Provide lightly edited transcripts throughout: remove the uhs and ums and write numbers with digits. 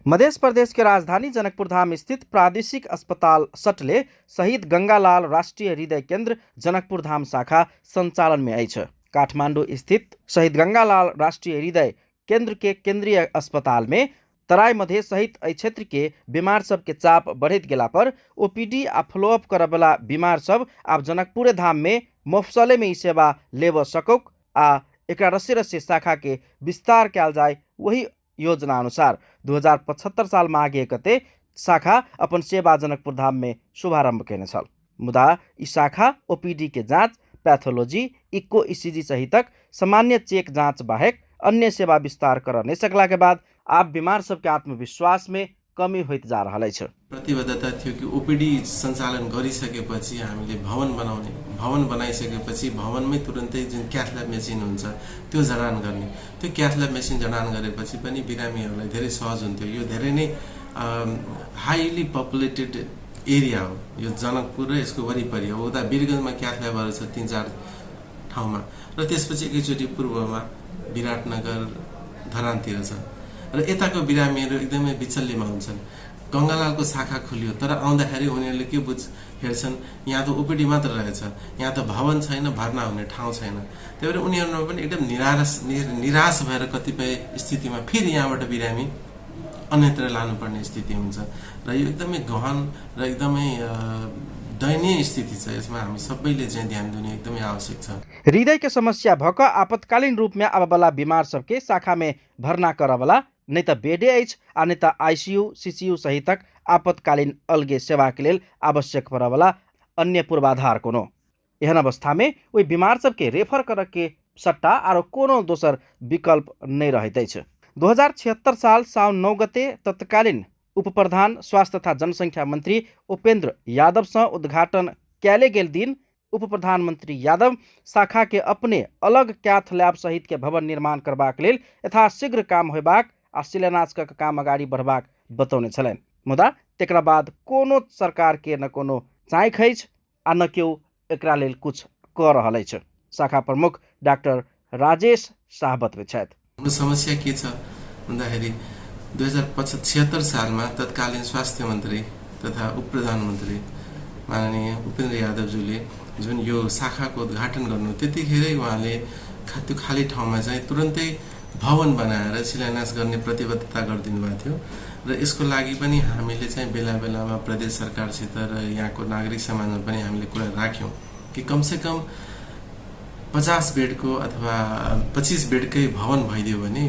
मध्य प्रदेश के राजधानी जनकपुर धाम स्थित प्रादेशिक अस्पताल सटले शहीद गंगालाल राष्ट्रीय हृदय केंद्र जनकपुर धाम शाखा संचालन में अछि। काठमांडू स्थित शहीद गंगालाल राष्ट्रीय हृदय केंद्र के केंद्रीय अस्पताल में तराई मधेश सहित एहि क्षेत्र के बीमार सबके चाप बढ़ैत गेला पर ओपीडी आ फॉलोअप करऽवला बीमार सब आब जनकपुरे धाम में मफसले में ई सेवा लेबऽ सकौक आ एकरा रस्से रस्से शाखा के विस्तार कयल जाय वही योजना अनुसार 2075 साल माघ 1 गते शाखा अपन सेवा जनकपुर धाम में शुभारंभ केने छल। मुदा ई शाखा ओपीडी के जांच, पैथोलॉजी, इको ईसीजी सहितक सामान्य चेक जांच बाहेक अन्य सेवा विस्तार कर नहीं सकला के बाद आब बीमार सबके आत्मविश्वास में कमी होइत जा रहल अछि। प्रतिबद्धता थियो कि ओपिडी सञ्चालन गरिसकेपछि हामीले भवन बनाउने, भवन बनाइसकेपछि भवनमै तुरन्तै जुन क्याथ ल्याब मेसिन हुन्छ त्यो जडान गर्ने, त्यो क्याथ ल्याब मेसिन जडान गरेपछि पनि बिरामीहरूलाई धेरै सहज हुन्थ्यो। यो धेरै नै हाइली पपुलेटेड एरिया हो यो जनकपुर र यसको वरिपरि हो। उता वीरगञ्जमा क्याथ ल्याबहरू छ 3-4 ठाउँमा र त्यसपछि एकैचोटि पूर्वमा विराटनगर धरानतिर छ र यताको बिरामीहरू एकदमै बिचल्लीमा हुन्छन्। गङ्गालालको शाखा खुल्यो तर आउँदाखेरि उनीहरूले के बुझ हेर्छन्, यहाँ त ओपिडी मात्र रहेछ, यहाँ त भवन छैन, भर्ना हुने ठाउँ छैन। त्यही भएर उनीहरूमा पनि एकदम निराश भएर कतिपय स्थितिमा फेरि यहाँबाट बिरामी अन्यत्र लानुपर्ने स्थिति हुन्छ र यो एकदमै गहन र एकदमै दयनीय स्थिति छ। यसमा हामी सबैले चाहिँ ध्यान दिने एकदमै आवश्यक छ। हृदय के समस्या भक आपतकालीन रूप में आबेवाला बीमार सबके शाखा में भर्ना करबला नहीं त बेडे अछि आ नहीं त आईसीयू सीसीयू सहितक आपतकालीन अलगे सेवा के लेल आवश्यक पड़बला अन्य पूर्वाधार कोनो। एहन अवस्था में ओहि बीमार सबके रेफर कर के सट्टा आरो कोनो दोसर विकल्प नहीं रहैत अछि। 2076 साल साउन 9 गते तत्कालीन उपप्रधान स्वास्थ्य तथा जनसंख्या मंत्री उपेंद्र यादव से उद्घाटन कैले गेल दिन उप प्रधानमंत्री यादव शाखा के अपने अलग कैथ लैब सहित के भवन निर्माण करबाक लेल यथाशीघ्र काम होयबाक आ शिलान्यास क काम अगाडि बढ़बाक बतौने छलनि। मुदा तेकरा बाद कोनो सरकार के न कोनो चाँखि अछि आ न केओ एकरा लेल कुछ क रहल अछि। शाखा प्रमुख डाक्टर राजेश शाह बतबै छथि। हाम्रो समस्या के छ भन्दाखेरि 2076 सालमा तत्कालीन स्वास्थ्य मन्त्री तथा उप प्रधानमन्त्री माननीय उपेन्द्र यादवज्यूले जुन यो शाखाको उद्घाटन गर्नु त्यतिखेरै उहाँले त्यो खाली ठाउँमा चाहिँ तुरन्तै भवन बनाएर शिलान्यास गर्ने प्रतिबद्धता गरिदिनु भएको थियो र यसको लागि पनि हामीले चाहिँ बेला बेलामा प्रदेश सरकारसित र यहाँको नागरिक समाजमा पनि हामीले कुरा राख्यौँ कि कमसेकम 50 बेडको अथवा 25 बेडकै भवन भइदियो भने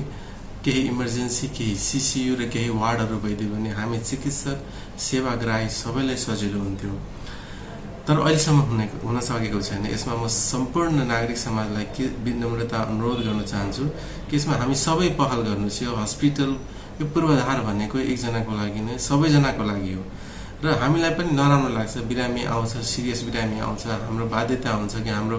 केही इमर्जेन्सी, केही सिसियु र केही वार्डहरू भइदियो भने हामी चिकित्सक सेवाग्राही सबैलाई सजिलो हुन्थ्यो। तर अहिलेसम्म हुन सकेको छैन। यसमा म सम्पूर्ण नागरिक समाजलाई के विनम्रता अनुरोध गर्न चाहन्छु कि यसमा हामी सबै पहल गर्नुहोस्। यो हस्पिटल, यो पूर्वाधार भनेको एकजनाको लागि नै सबैजनाको लागि हो र हामीलाई पनि नराम्रो लाग्छ। बिरामी आउँछ, सिरियस बिरामी आउँछ, हाम्रो बाध्यता हुन्छ कि हाम्रो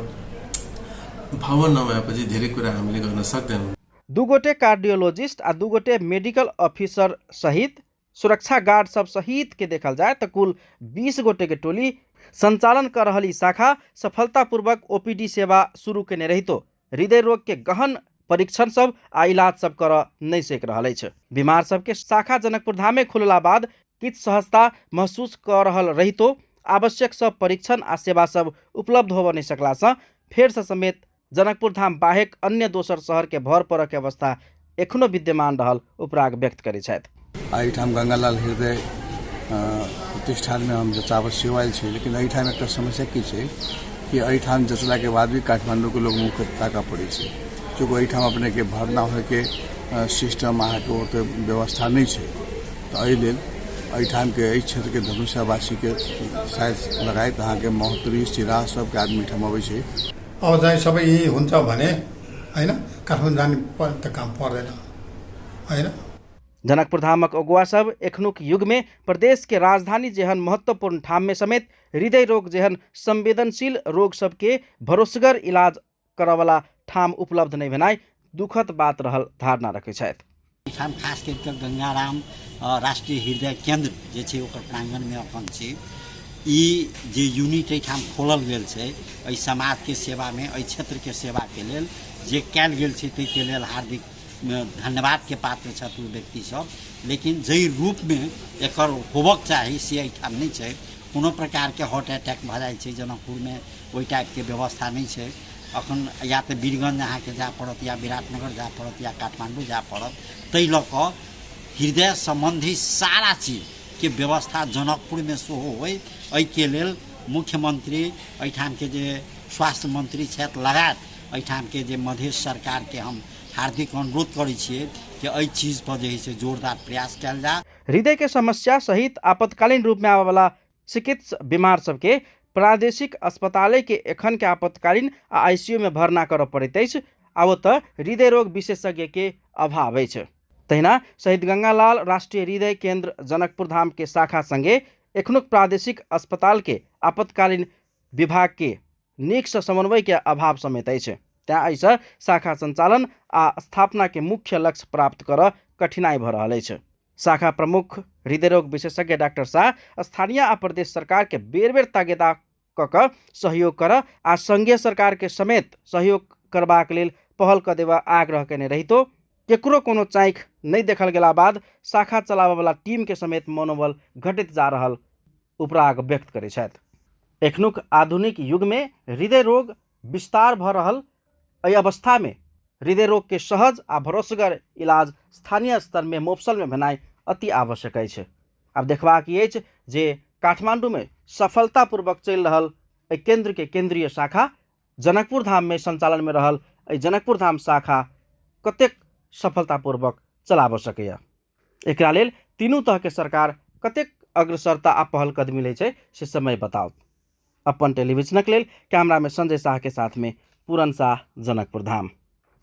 भवन नभएपछि धेरै कुरा हामीले गर्न सक्दैनौँ। 2 गोटे कार्डियोलॉजिस्ट आ 2 गोटे मेडिकल ऑफिसर सहित सुरक्षा गार्ड सब सहित के देखल जाए तो कुल 20 गोटे के टोली संचालन कर रहल ई शाखा सफलतापूर्वक ओपीडी सेवा शुरू केने रहितो हृदय रोग के गहन परीक्षण सब आ इलाज सब कर नहीं सक रहल अछि। बीमार सबके शाखा जनकपुर धामे खुलला बाद किछु सहजता महसूस कर रहल रहितो आवश्यक सब परीक्षण आ सेवा सब उपलब्ध होबऽ नहीं सकला सँ फेर से समेत जनकपुर धाम बाहेक अन्य दोसर शहर के भर पड़ऽ के अवस्था एखनो विद्यमान रहल उपराग व्यक्त करै छथि। एहिठाम गंगालाल हृदय प्रतिष्ठानमे हम जचाबऽ सेहो आयल छी, लेकिन एहिठाम एकटा समस्या की छै कि एहिठाम जचलाके बाद भी काठमांडूके लोग मुँह ताकऽ पड़ै छै। चूँकि एहिठाम अपनेके भरना होइके सिस्टम अहाँके ओते व्यवस्था नहि छै, तऽ एहि लेल एहिठामके एहि क्षेत्रके धनुषावासीके शायद लगायत अहाँके महोत्तरी सिराहा सबके आदमी एहिठाम अबै छै। अब चाहिँ सबै यहीँ हुन्छ भने होइन काठमाडौँ जाने त काम पर्दैन होइन। जनकपुर धामक अगुआ सब एखनुक युग में प्रदेश के राजधानी जेहन महत्वपूर्ण ठाम में समेत हृदय रोग जेहन संवेदनशील रोग सबके भरोसगर इलाज करऽवला ठाम उपलब्ध नहीं भेनाइ दुखद बात रहल धारणा रखै छथि। एहिठाम खास करि कऽ गंगाराम राष्ट्रीय हृदय केंद्र जे छै ओकर प्रांगणमे अखन छी। ई जे यूनिट एहिठाम खोलल गेल छै एहि समाजके सेवामे, एहि क्षेत्रके सेवाके लेल जे कयल गेल छै ताहिके लेल हार्दिक धन्यवादके पात्र छथि ओ व्यक्तिसभ। लेकिन जाहि रूपमे एकर होबक चाही से एहिठाम नहि छै। कोनो प्रकारके हार्ट अटैक भऽ जाइ छै जनकपुरमे, ओहि टाइपके व्यवस्था नहि छै अखन। या तऽ वीरगंज अहाँके जाय पड़त, या विराटनगर जाय पड़त, या काठमाण्डू जाय पड़त। ताहि लऽ कऽ हृदय सम्बन्धी सारा चीजके व्यवस्था जनकपुरमे सेहो होइ, एहिके लेल मुख्यमंत्री, एहिठामके जे स्वास्थ्य मंत्री छथि, लगायत एहिठामके जे मधेश सरकारके हम हार्दिक अनुरोध करै छियै कि एहि चीजपर जे हइ से जोरदार प्रयास कयल जाय। हृदय के समस्या सहित आपातकालीन रूप में आबयवला चिकित्स बीमार सबके प्रादेशिक अस्पताले के एखन के आपातकालीन आ आईसीयू में भर्ना करऽ पड़ैत अछि आ ओतऽ हृदय रोग विशेषज्ञ के अभाव अछि। तहिना शहीद गंगालाल राष्ट्रीय हृदय केंद्र जनकपुर धाम के शाखा संगे एखनुक प्रादेशिक अस्पताल के आपातकालीन विभाग के नीकसँ समन्वय के अभाव समेत अछि। तैं एहिसँ शाखा संचालन आ स्थापना के मुख्य लक्ष्य प्राप्त करऽ कठिनाई भऽ रहल अछि। शाखा प्रमुख हृदय रोग विशेषज्ञ डॉक्टर शाह स्थानीय आ प्रदेश सरकार के बेर बेर तागेदा कऽ कऽ सहयोग करऽ आ संघीय सरकार के समेत सहयोग करबाक लेल पहल कऽ देबऽ आग्रह कयने रहितो केकरो कोनो चाँखि नहि देखल गेला बाद शाखा चलाबऽवला टीम के समेत मनोबल घटैत जा रहल उपराग व्यक्त करै छथि। एखनुक आधुनिक युगमे हृदय रोग विस्तार भऽ रहल एहि अवस्थामे हृदय रोगके सहज आ भरोसगर इलाज स्थानीय स्तरमे मोफसलमे भेनाइ अति आवश्यक अछि। आब देखबाक ई अछि जे काठमाण्डूमे सफलतापूर्वक चलि रहल एहि केन्द्रके केन्द्रीय शाखा जनकपुर धाममे सञ्चालनमे रहल एहि जनकपुर धाम शाखा कतेक सफलतापूर्वक चलाबऽ सकैए, एकरा लेल तीनू तहके सरकार कतेक अग्रसरता आ पहल कदमी लै छै से समय बताओत। अपन टेलीविजनक लेल कैमरामे संजय साहके साथमे पूरन साह, जनकपुर धाम।